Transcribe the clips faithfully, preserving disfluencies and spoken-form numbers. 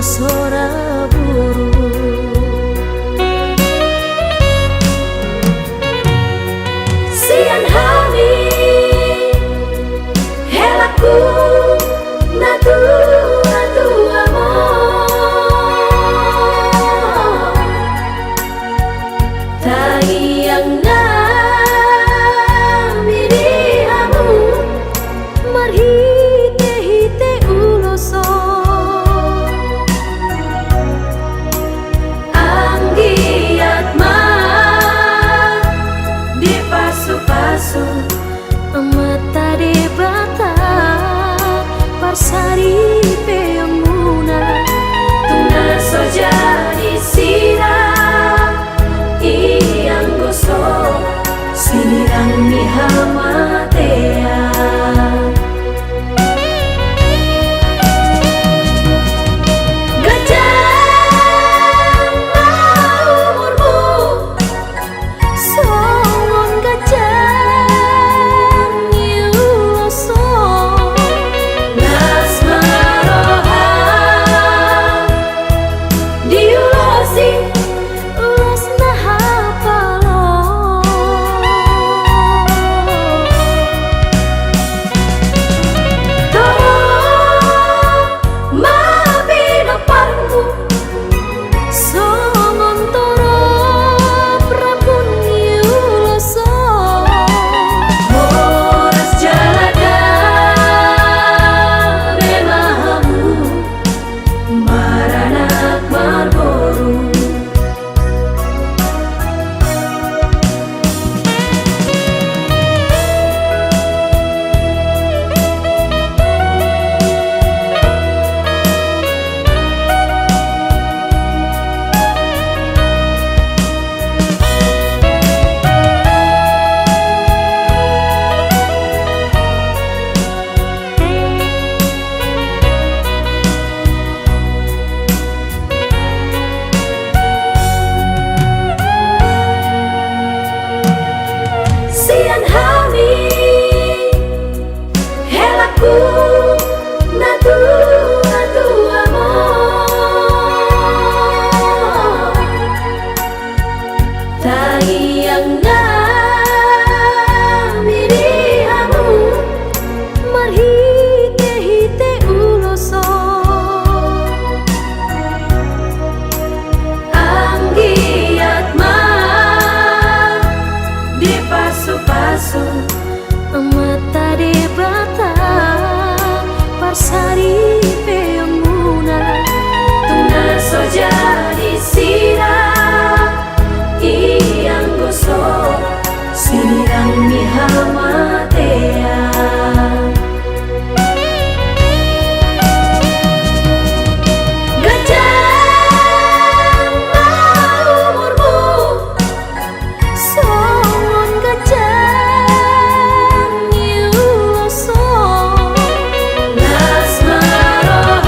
sora burung. Sian hami helangku na tua-tua ma, tangiang nami di hamu marhite-hite ulos on. Anggiat ma dipasu-pasu Amanta Debata parsaripeonmuna, tung na so jadi sira i anggo so sinirang ni hamatean. Ganjang ma umurmu songon ganjang ni ulos on. Las ma roha diulosi ulos na hapal on. Torop ma pinomparmu songon torop rambun ni ulos on. Horas jala gabe ma hamu maranak marboru. Sian hami helangku na tua-tua ma, tangiang nami di hamu marhite-hite ulos on. Anggiat ma dipasu-pasu Amanta Debata parsaripeonmuna, tung na so jadi sira i anggo so sinirang ni hamatean. Ganjang ma umurmu songon ganjang ni ulos on. Las ma roha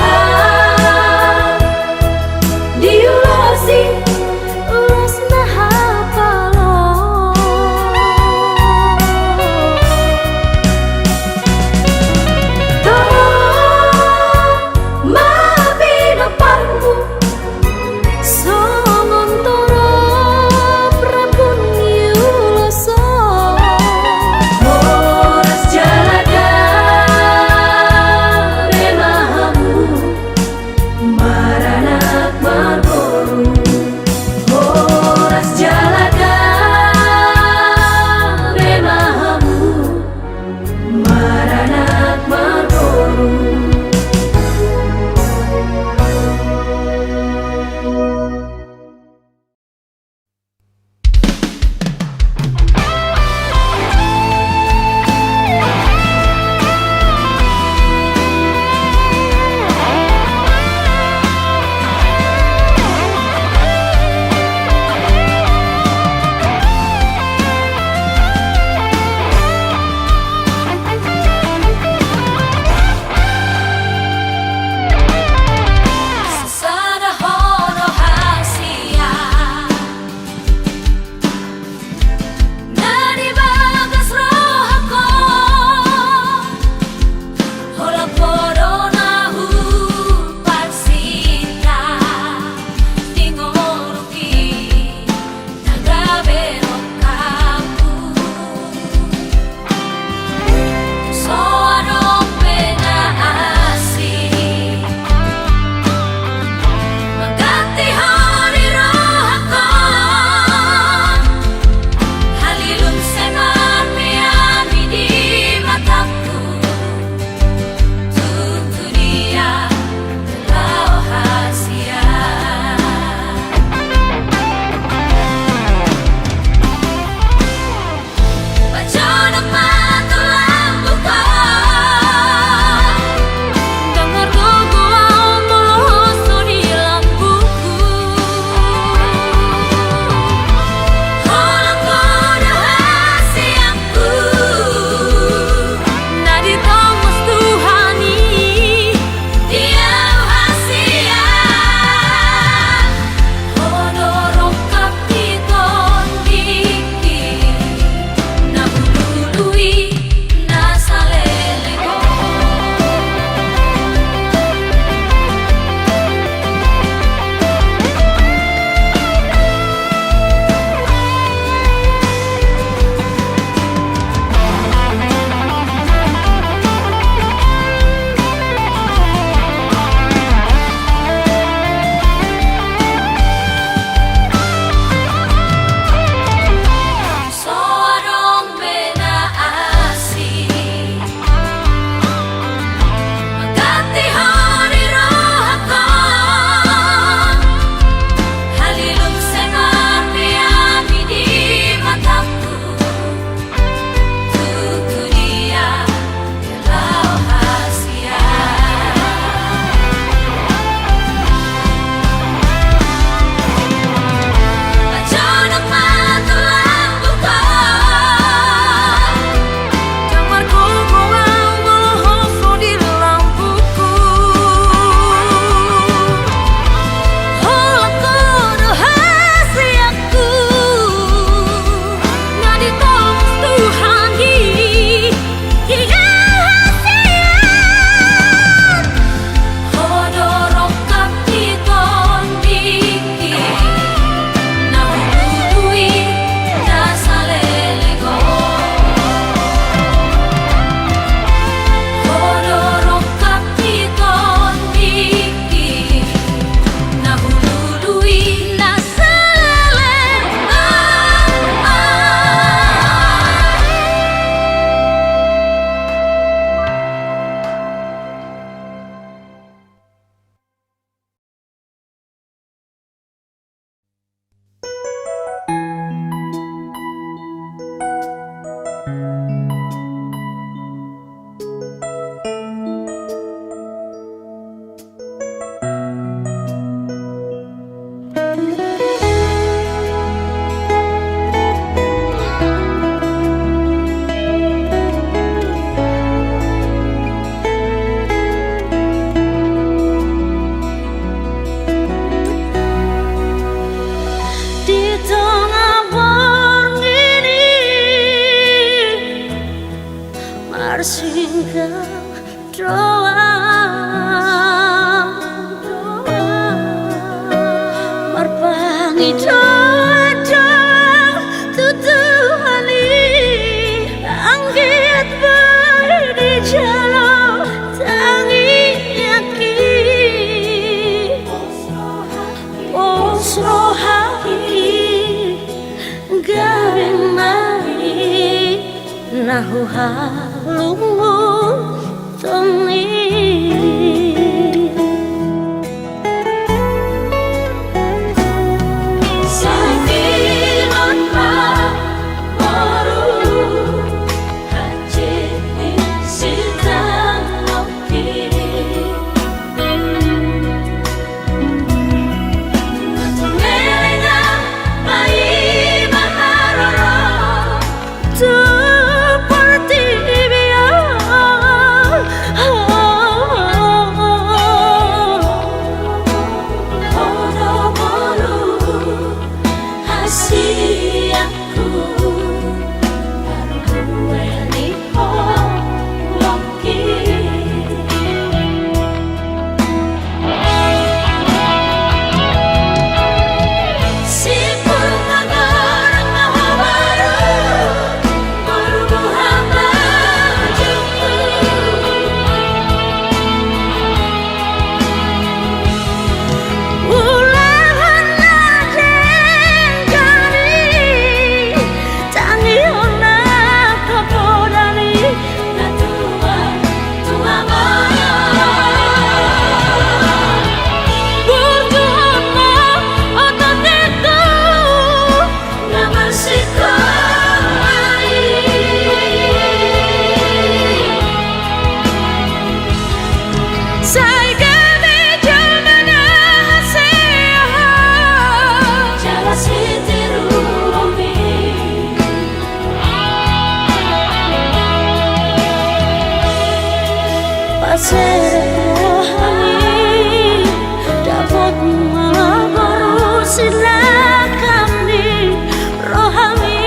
Huhalungunhon i. Sai ingot ma boru, hansit ni sintang loki. Nunga tung leleng ma i maharoro tu portibi on. Ho do boru hasianku, baru hueli ho loki. Simpul ma godang ma ho boru, boru boha ma jungku. Ulaon na denggan i, tangihon na poda ni na tua, tua ma. Burjuhon ma otot ni tu na marsikola i. Sai gabe jolma na hasea jala sitiruon i. Pasada rohami, dapot ma boru sinangkap ni rohami.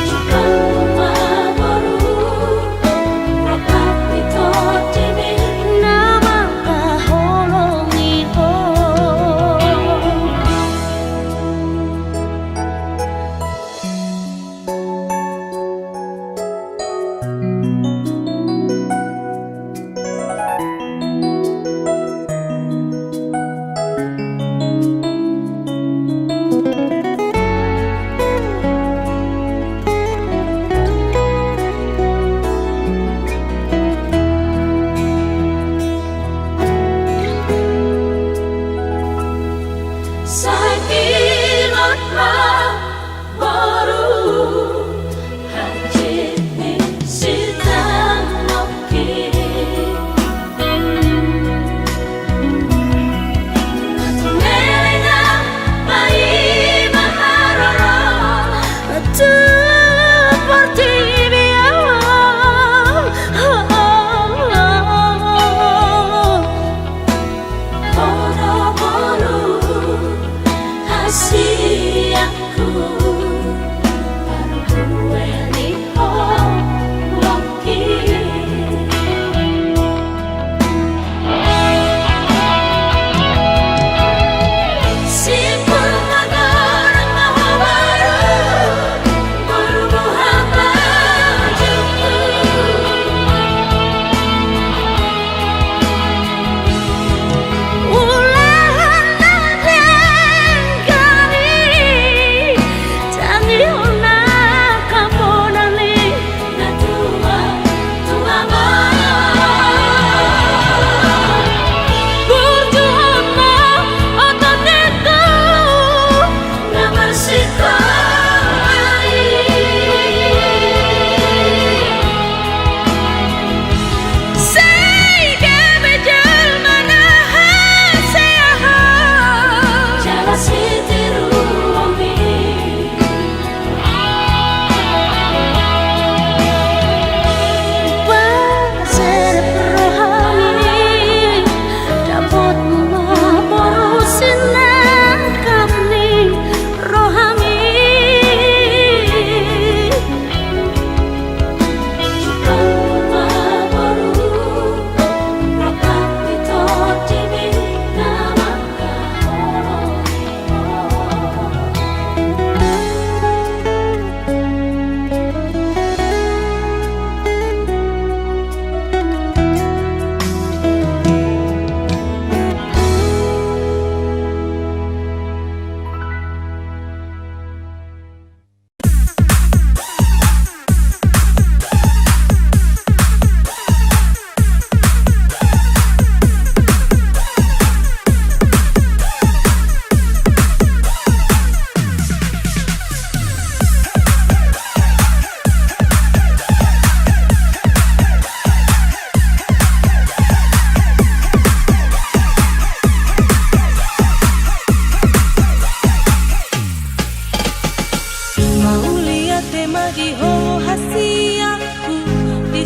Jumpa ma boru, rap ni tondimi na mangkaholongi ho.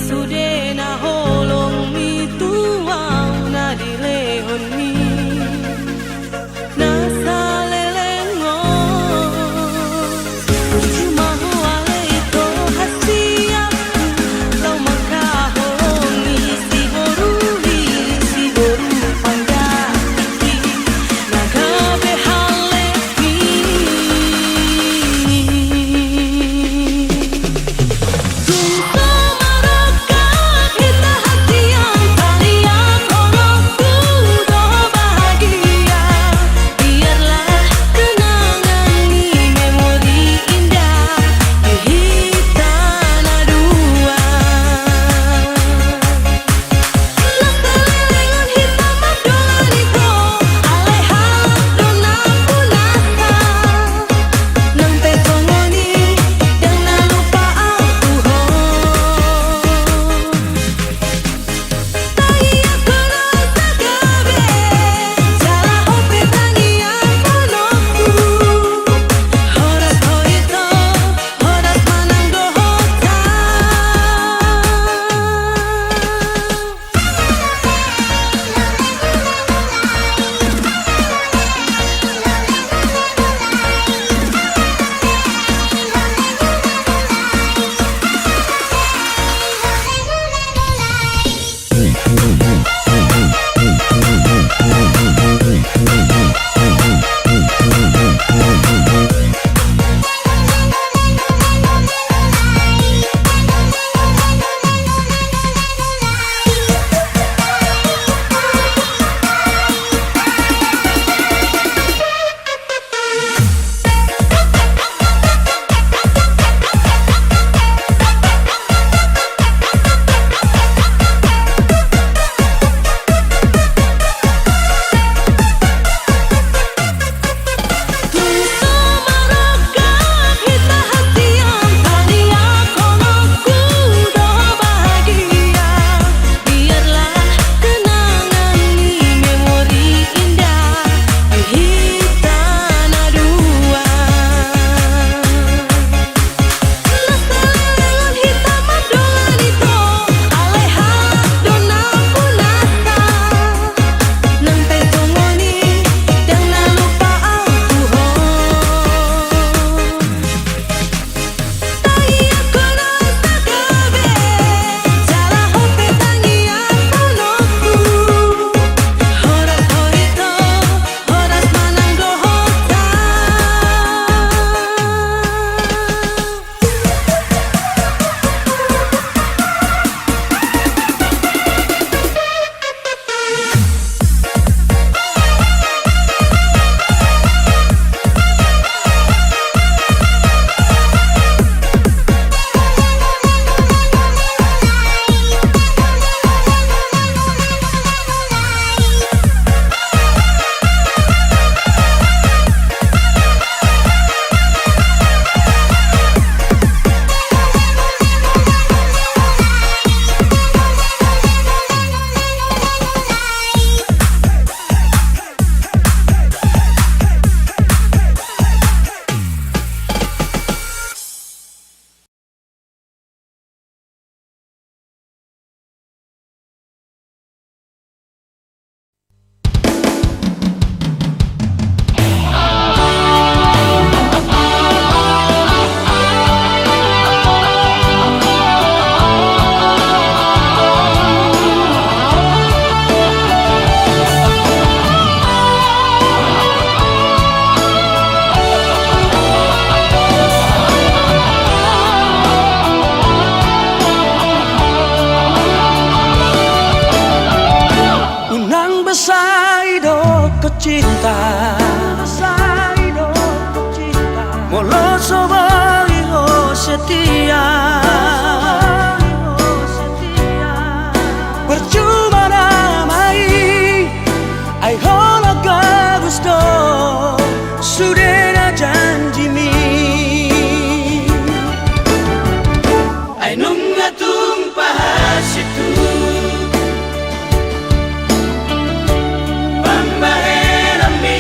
Sude na holongmi tu ahu na dilehonmi na saleleng on. Jumalo ale ito hasianku, laho mangkaholongi si boru i, si boru panggabean i. Unang basa i dohot cinta, molo so boi ho setia. Percuma nama i, ai holan gabus do sude na janjimi. Ai nunga tung pahansithu pambahenanmi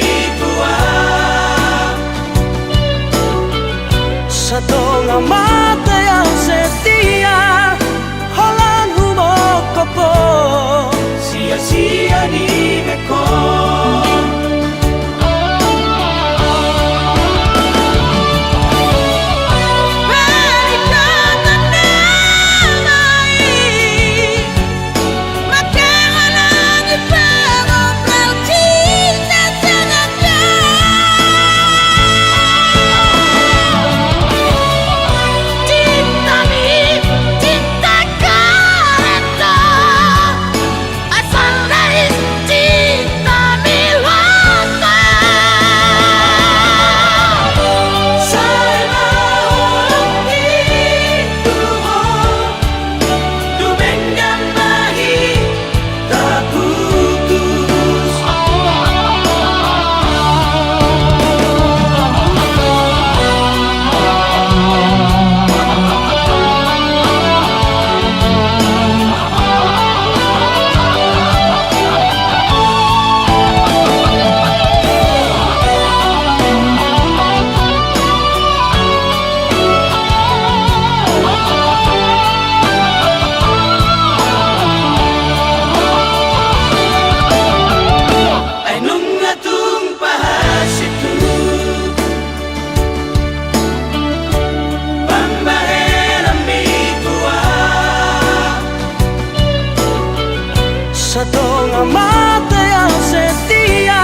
Tatonga mate au setia,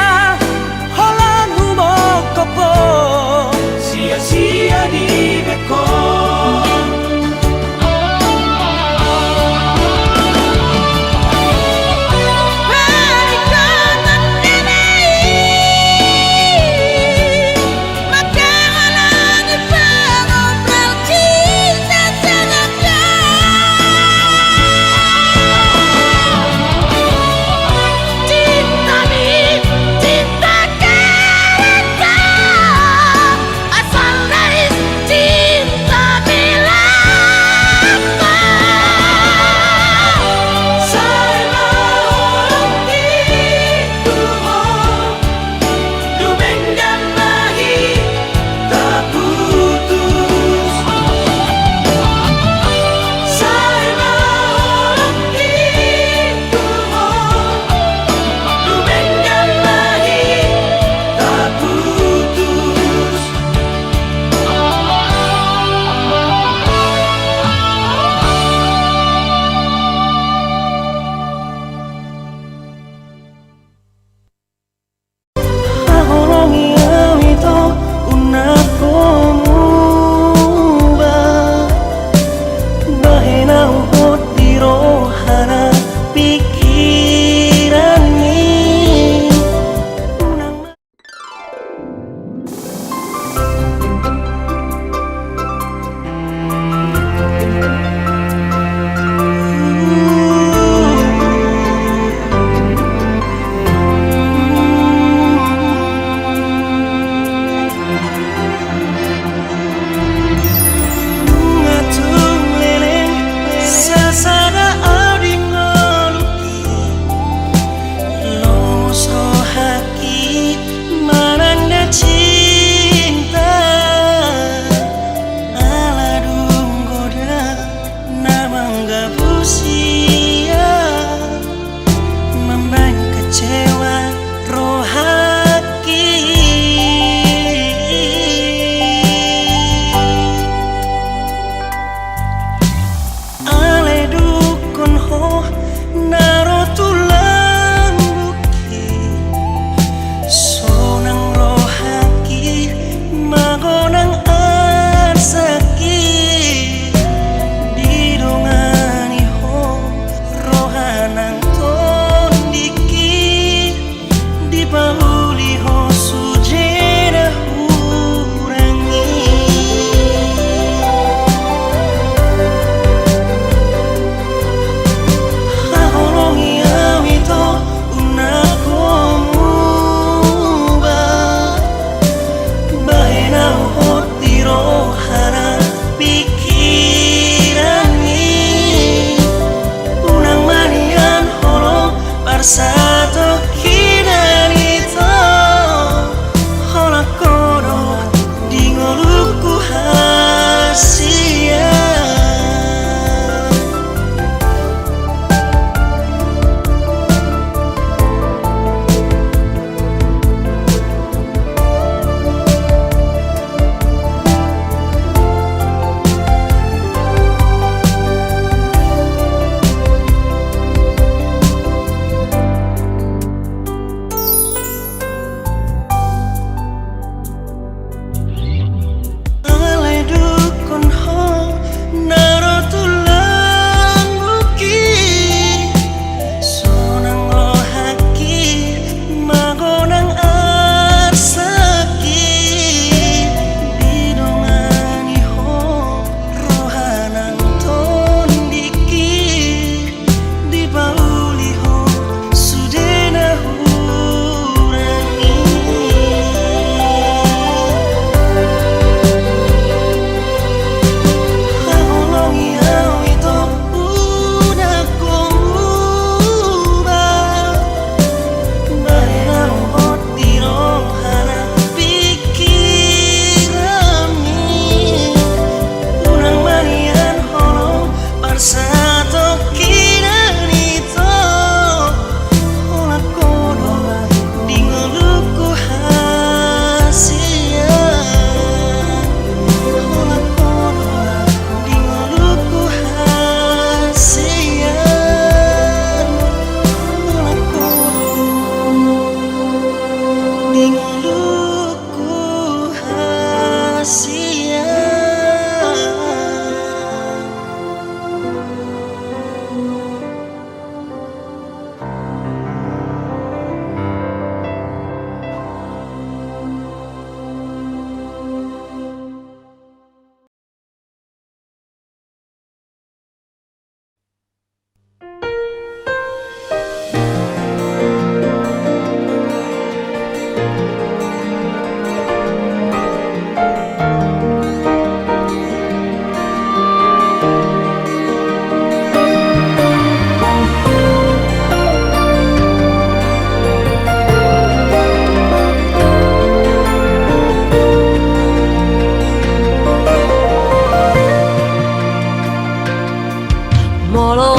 holan humongkop ho. Sia-sia dibekon.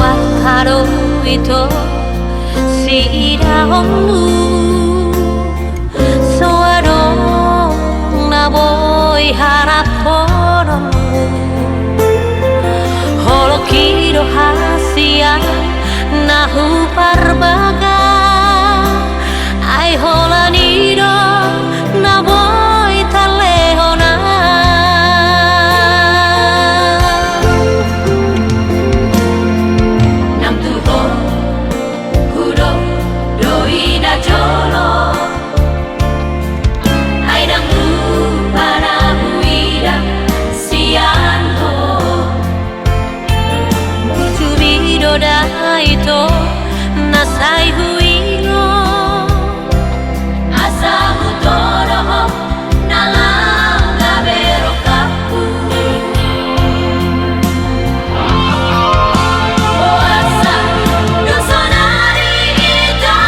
Angka do ito sidaonmu, so adong na boi harapkononmu. Holongki do hasian na huparbaga, ai holan i do na boi talehon. Nang tu ho hudok do i najolo, ai ndang hupa na huida sian ho. Burjumi do da ito na sai huingot, asa hutodo ho na laho gabe rongkapku. Boasa dung sonari ito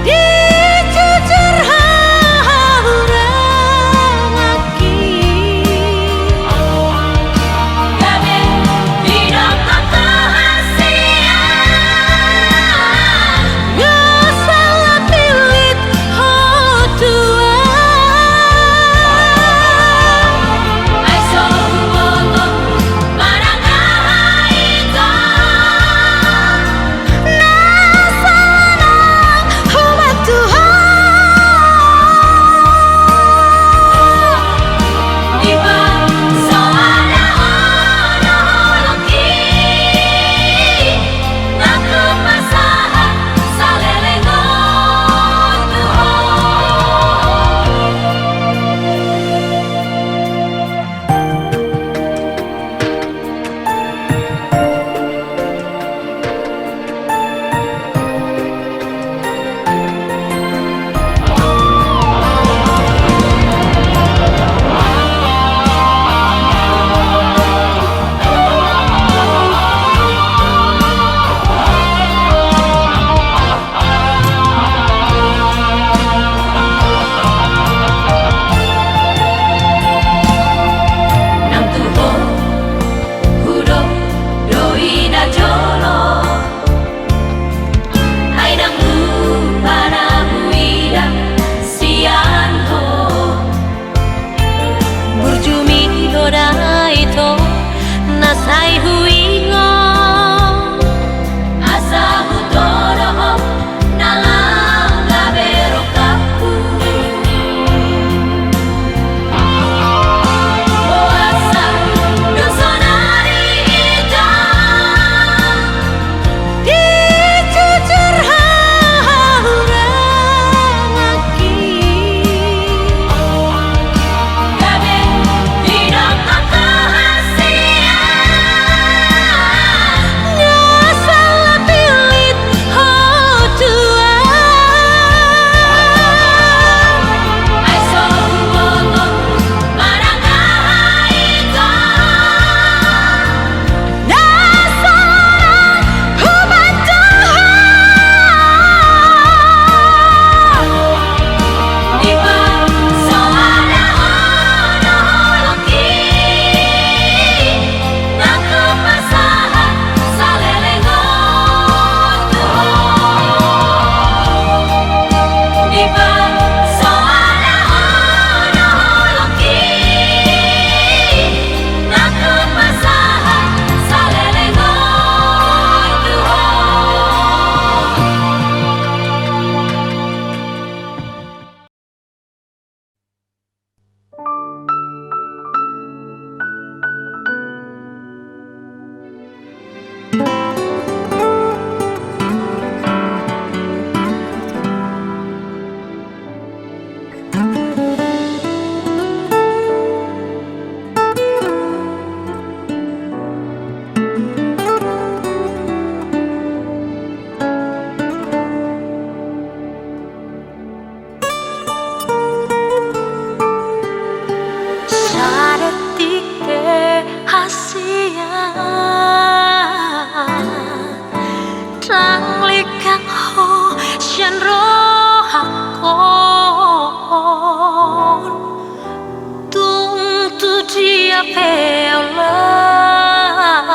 dijujur hahuranganki? Gabe didok ho tu hasian, nga salah pillit ho Tuhan. Ai so huboto manang aha ito na salah nang hubantu ho. Dipasoada ho do holongki, nang hupasahat saleleng on tu ho. Nang tu ho hudok do i najolo, ai ndang hupa na huida sian ho. Burjumi do da ito na sai huingot, asa hutodo ho na laho gabe rongkapku. Boasa dung sonari ito dijujur hahuranganki? Gabe didok ho tu hasian, nga salah pillit ho Tuhan. Ai so huboto manang aha ito na salah nang hubantu ho. Dipasoada ho do holongki, nang hupasahat saleleng on tu ho. Dipasoada ho do holongki, nang hupasahat saleleng on tu ho. Sadetik pe hasian, ndang lingkang ho sian rohangkon. Tung tu dia pe au laho,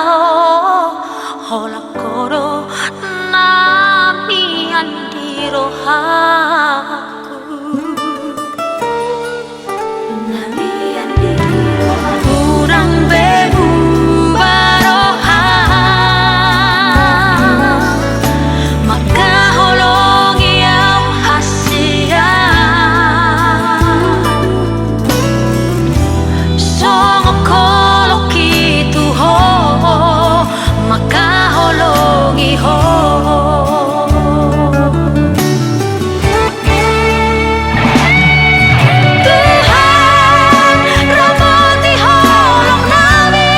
Tuhan, ramoti holong nami,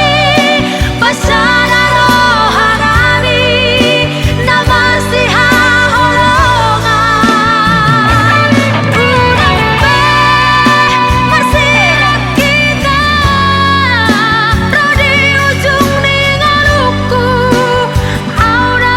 pasada roha nami, na marsihaholongan. Unang pe marsiranggit au, ro di ujung ni ngolungku, au na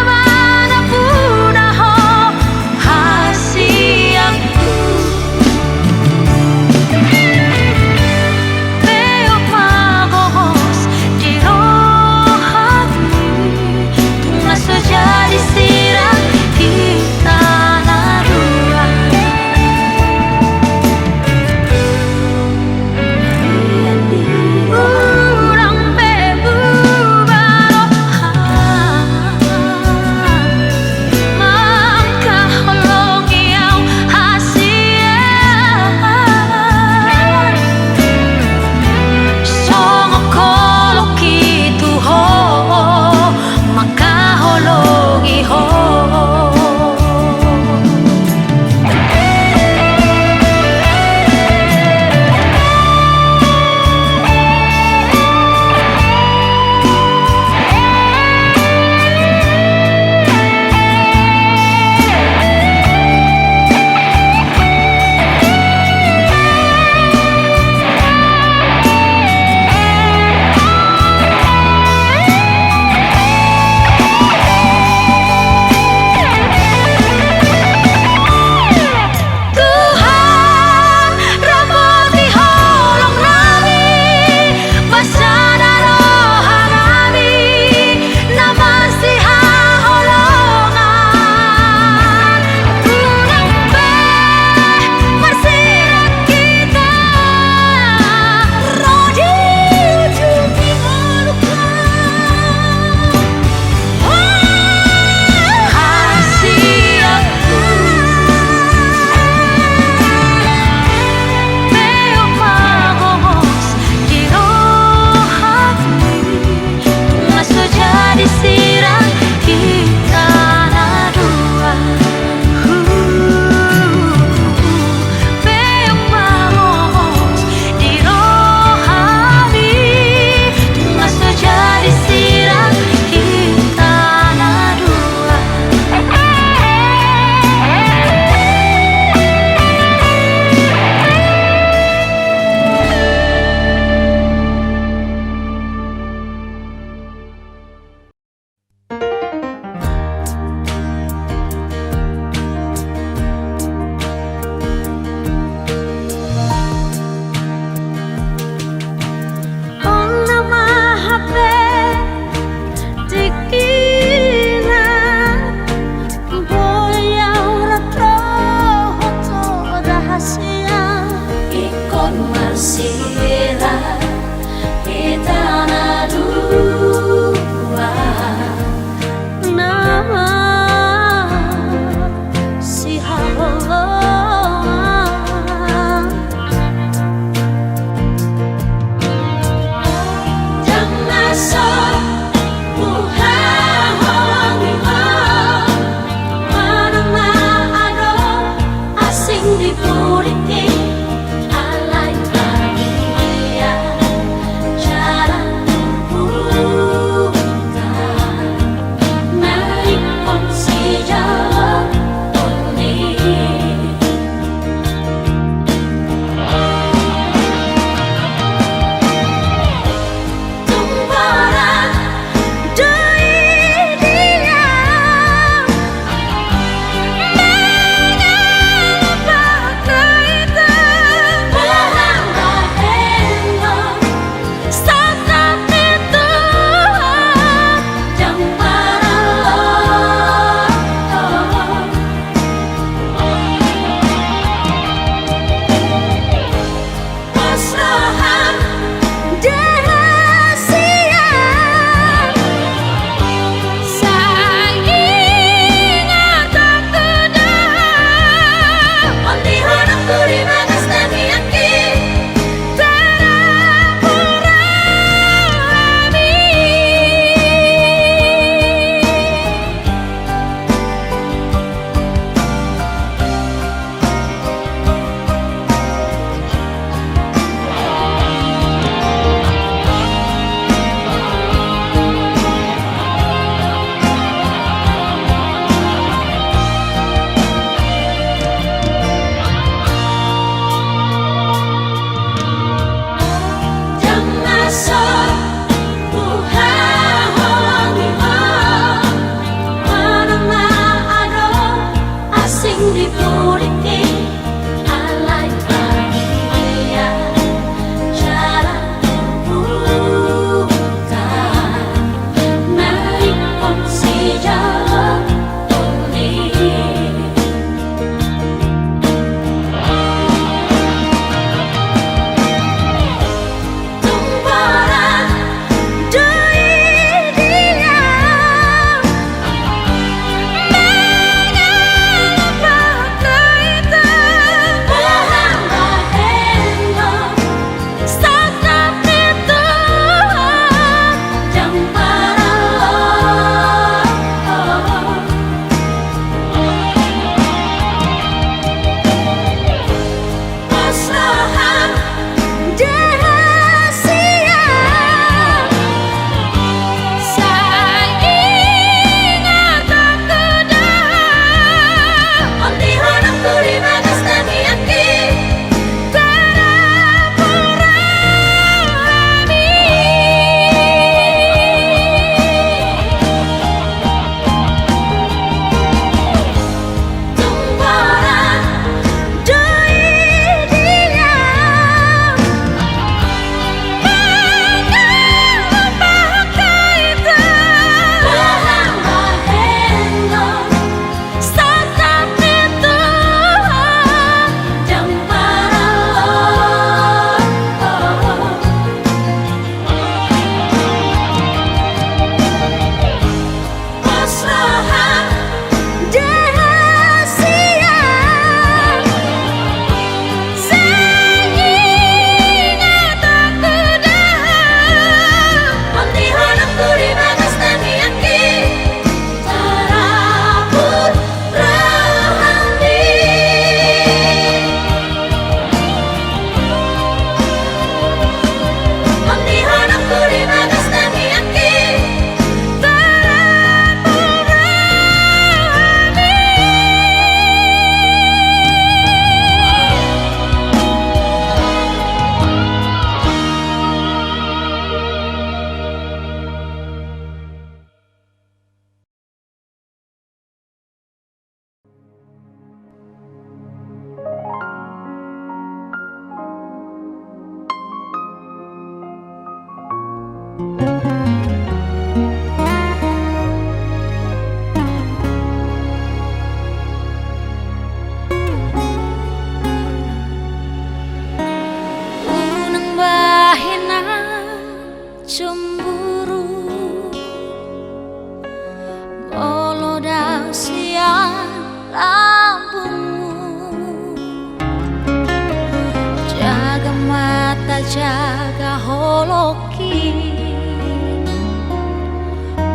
Jaga holongki,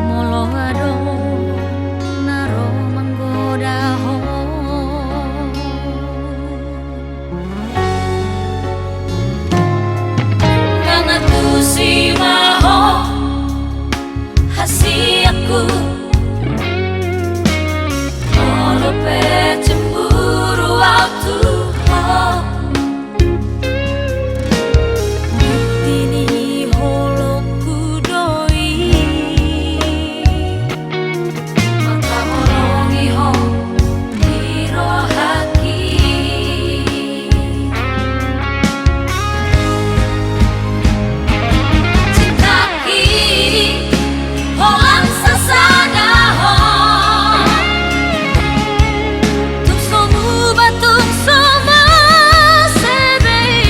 molo adong na ro manggoda ho. Mangantusi ma ho, hasianku, molo pe cemburu au tu ho. Bukti ni holongku do i, mangkaholongi ho di rohangki. Cinta i holan sasada ho. Tung so muba tung so masebe i,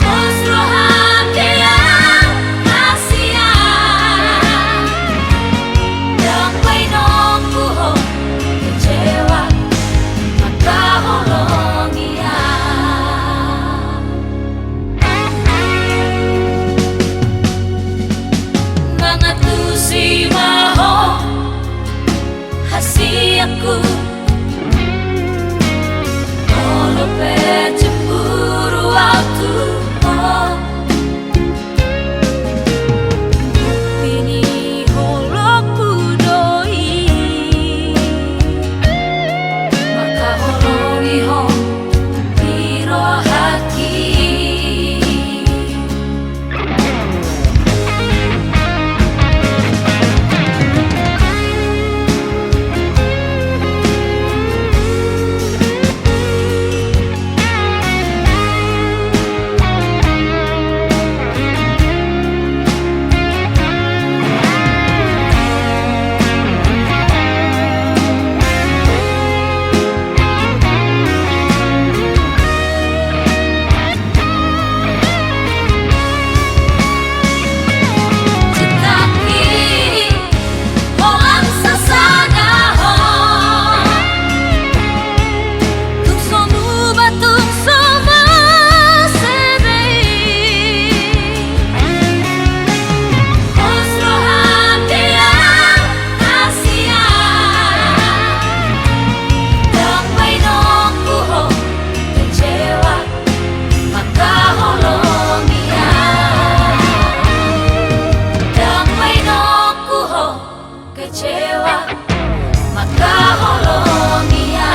pos rohangki au hasian. Ndang baenonku ho kecewa, mangkaholongi au. Mangantusi ma ho, hasianku, molo pe cemburu au tu ho. Bukti ni holongku do i, mangkaholongi ho di rohangki. Cinta i holan sasada ho. Tung so muba tung so masebe i, pos rohangki au hasian. Ndang baenonku ho kecewa, mangkaholongi au. Ndang baenonku ho kecewa, mangkaholongi au.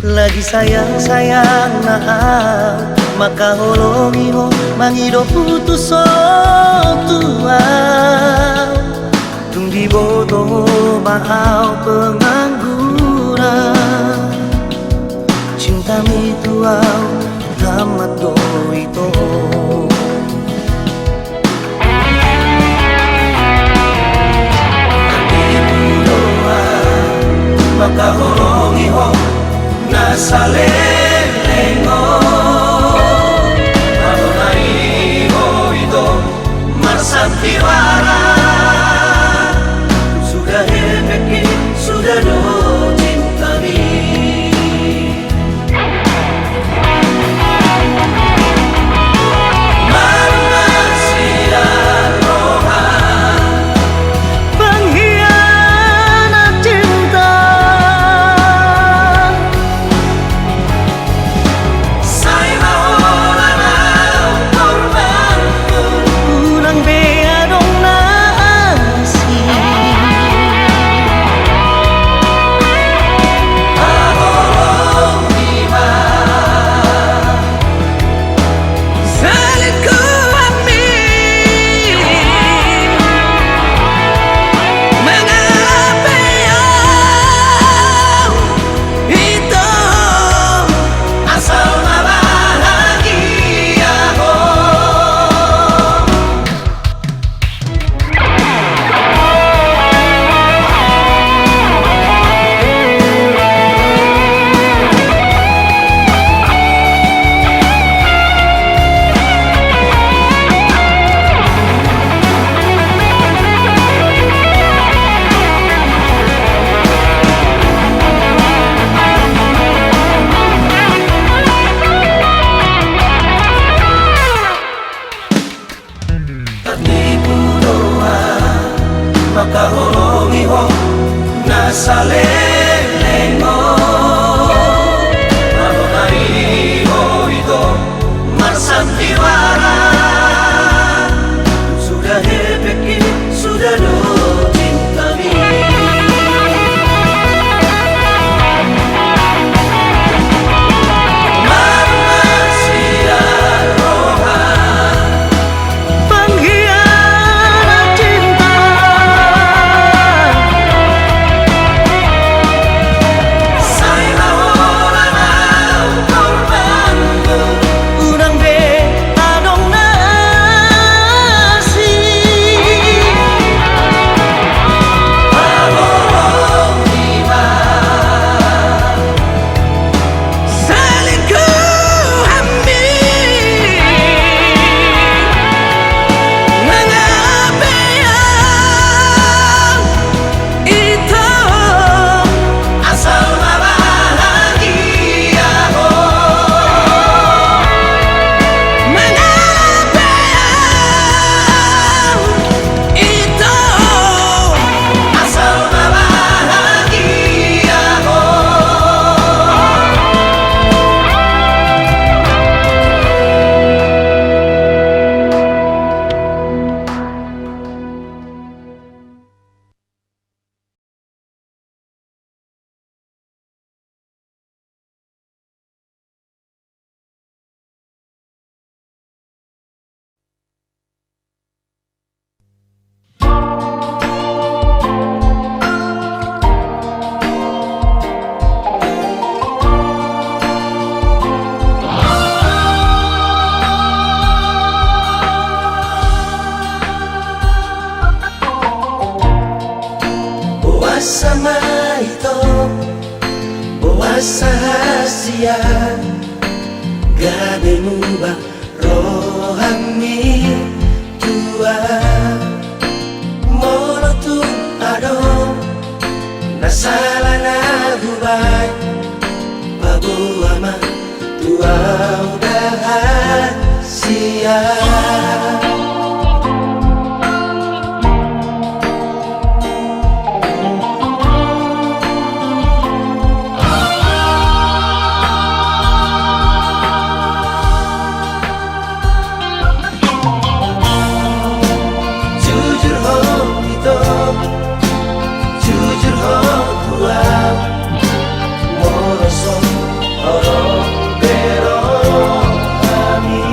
Lagi sayang-sayangna au, mangkaholongi ho mangido putus so tu au. Tung diboto ho ma au pengangguran, cinta mi tu au tamat do ito. Mangkaholongi ho, mangkaholongi ho na saleleng on. Adonai ho ito marsantiwara. Sudah hepengki, sudah do cintami. Marnasian roha. Pengkhianat cinta. Mangkaholongi ho na saleleng on. Molo na i ho ito marsandiwara, suda hepengki, suda do cintami. Marunga sian roha. Pengkhianat cinta. Sai ma holan au korbanmu. Unang be adong na asing. Paboa ho iba. Selingkuh hami. Mangalap be au ito. Asal ma bahagia ho. Mangalap be au ito. Asal ma bahagia ho. Boasa ma ito, boasa hasian, gabe muba rohami tu au. Molo tung adong na sala na hubaen, paboa ma tu au dahan sian. Jujur ho ito, jujur ho tu au, molo so holong be rohami.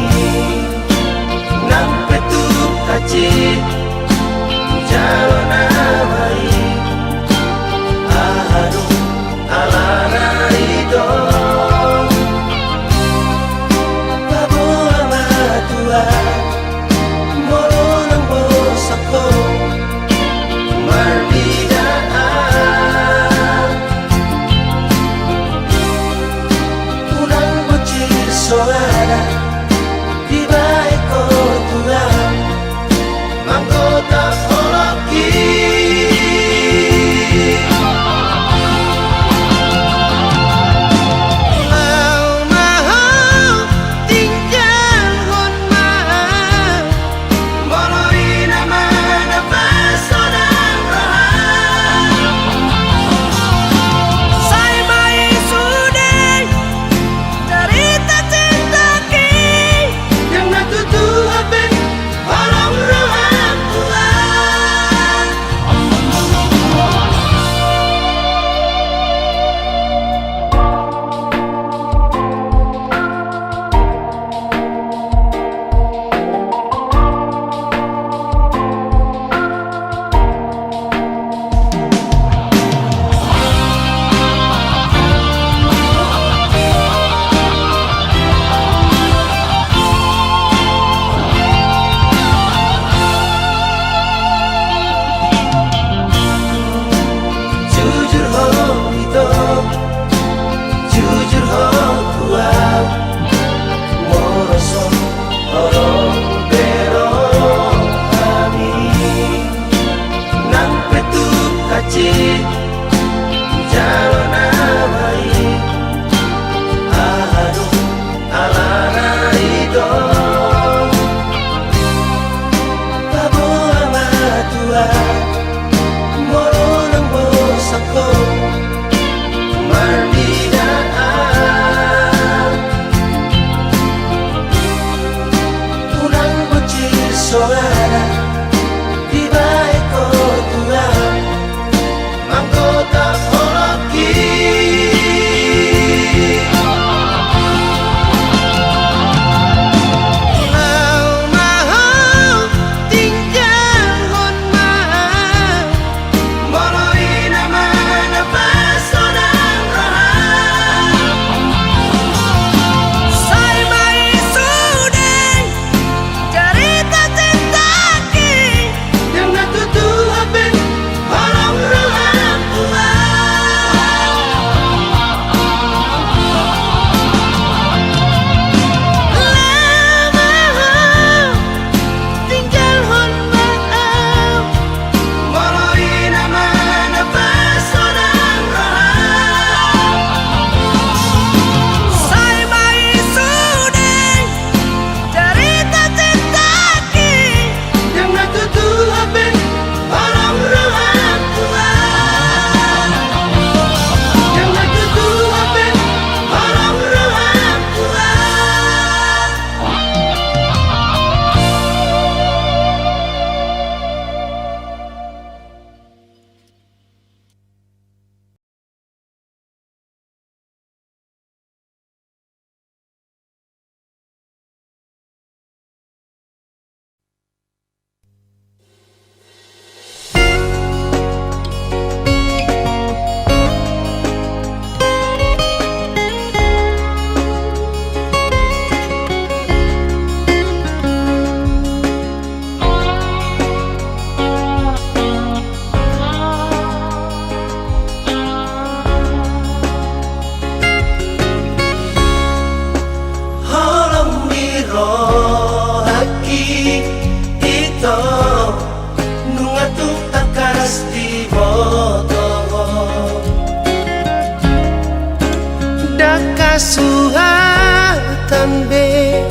Suhatan be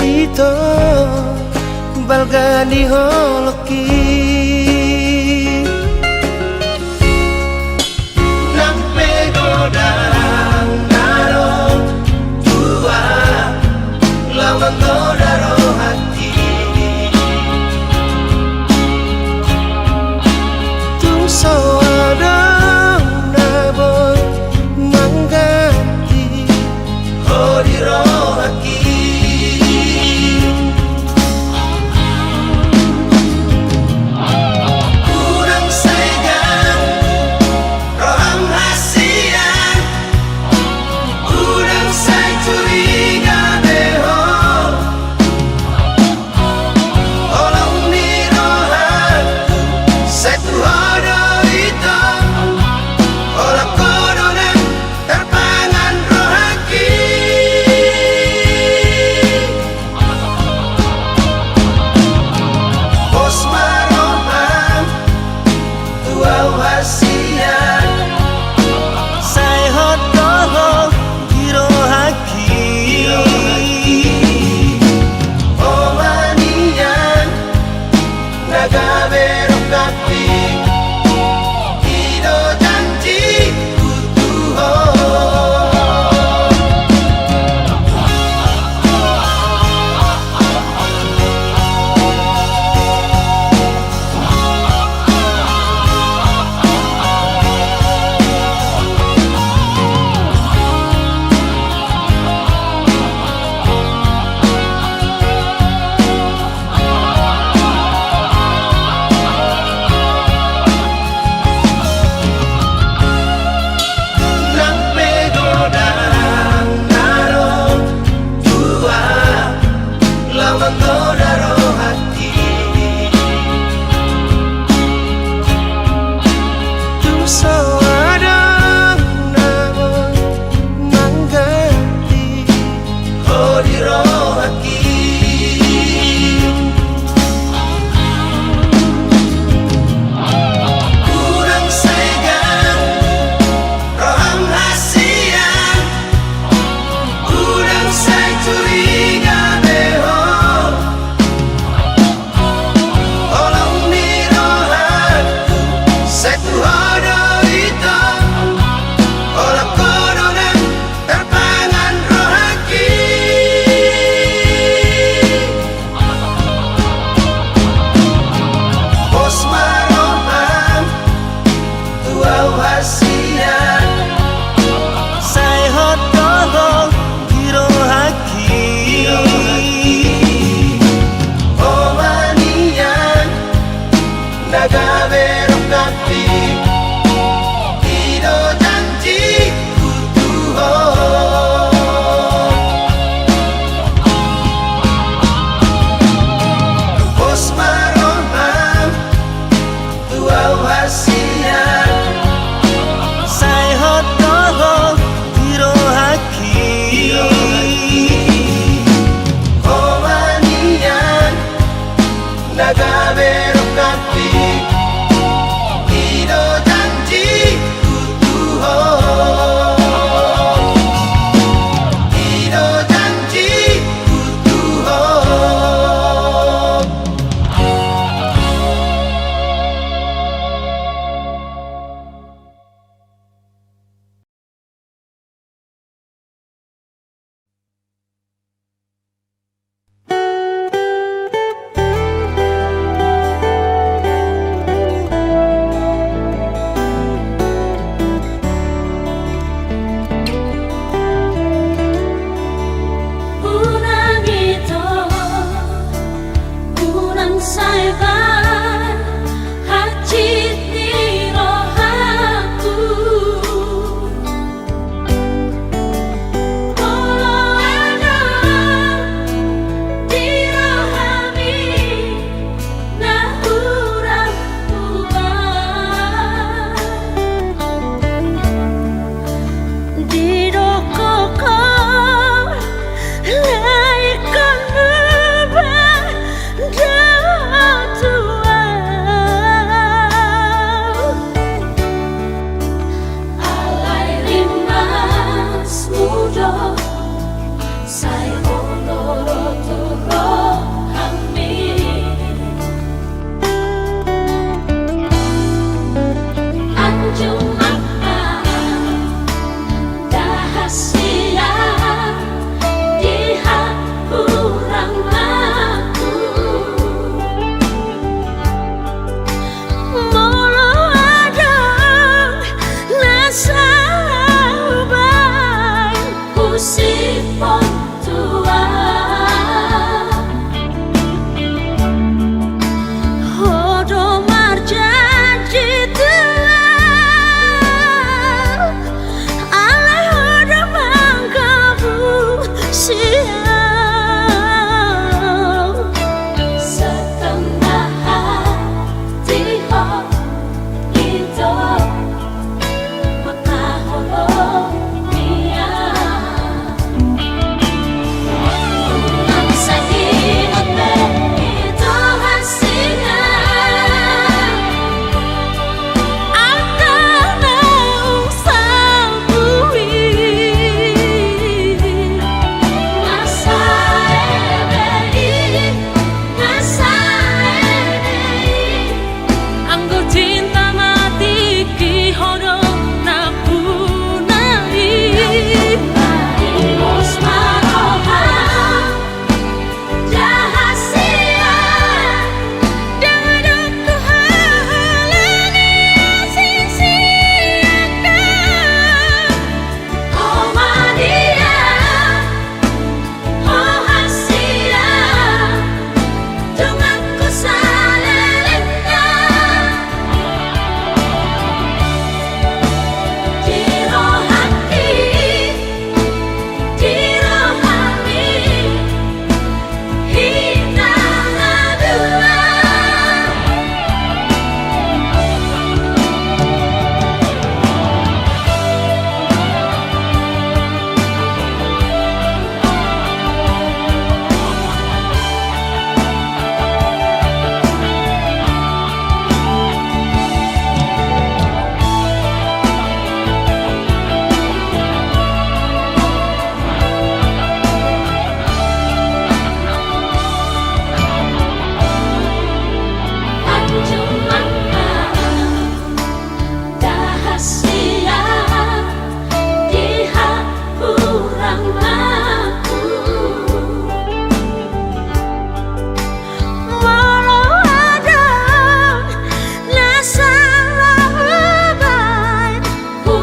ito balga ni holongki. Nang pe godang na ro tua, laho manggoda rohangki. Tung so adong na boi mangganti ho di rohangki. Unang sai ganggu roham hasian, unang sai curiga be ho. Holong ni rohangku, sai tu ho do ito, holan ho do nang tarpangan rohangki. Pos ma roham tu au hasian, sai hot do ho di rohangki. Ho ma nian na gabe rongkapki, i do janjiku tu ho. Nang pe godang na ro tua, laho manggoda rohangki. Tung so adong na boi mangganti ho di rohangki. Unang sai ganggu roham hasian, unang sai curiga be ho. Holong ni rohangku, sai tu ho do ito, holan ho do nang tarpangan rohangki. Pos ma roham tu au hasian, sai hot do ho di rohangki. Ho ma nian na gabe rongkapki, i do janjiku tu ho. Pos ma roham tu au hasian, sai hot do ho di rohangki. Ho ma nian na gabe rongkapki, i do janjiku tu ho. I do janjiku tu ho.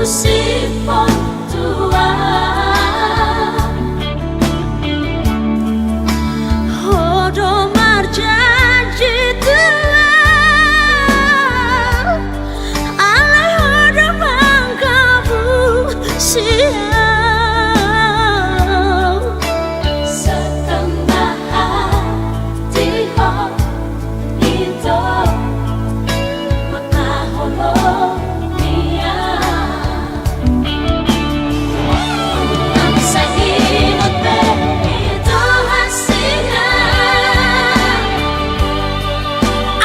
Sipon tua. Ho do marjanji tua, alai ho do manggabus sian au. Setengah hati ho. Ito mangkaholongi au. Nang sai ingot pe ito hasian,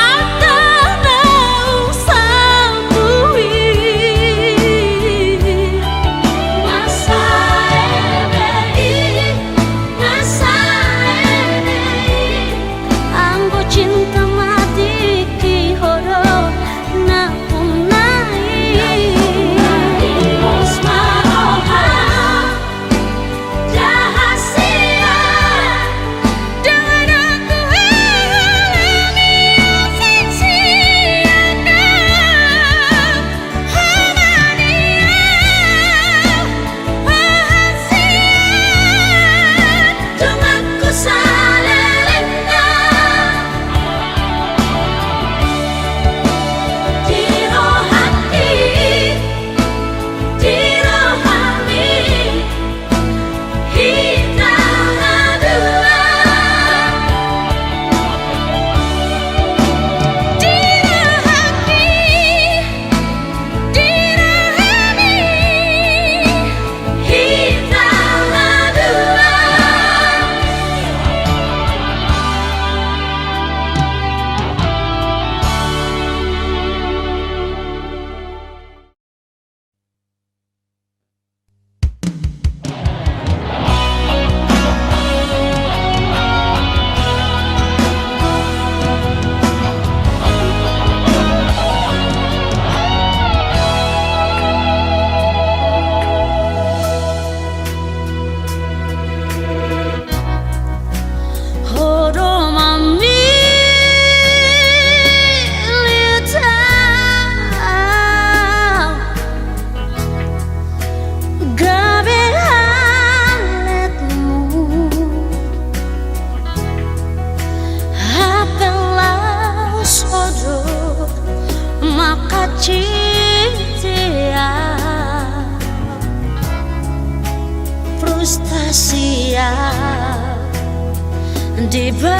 angka naung salpu i. Masa eme i, masa eme i. Anggo cinta mati di ho do na punai. Pos ma roha, jaha sian. Dengan aku ini asing sian. Ho do mamillit au gabe haletmu. Hape laos ho do mangkacici au. Frustasi au di ba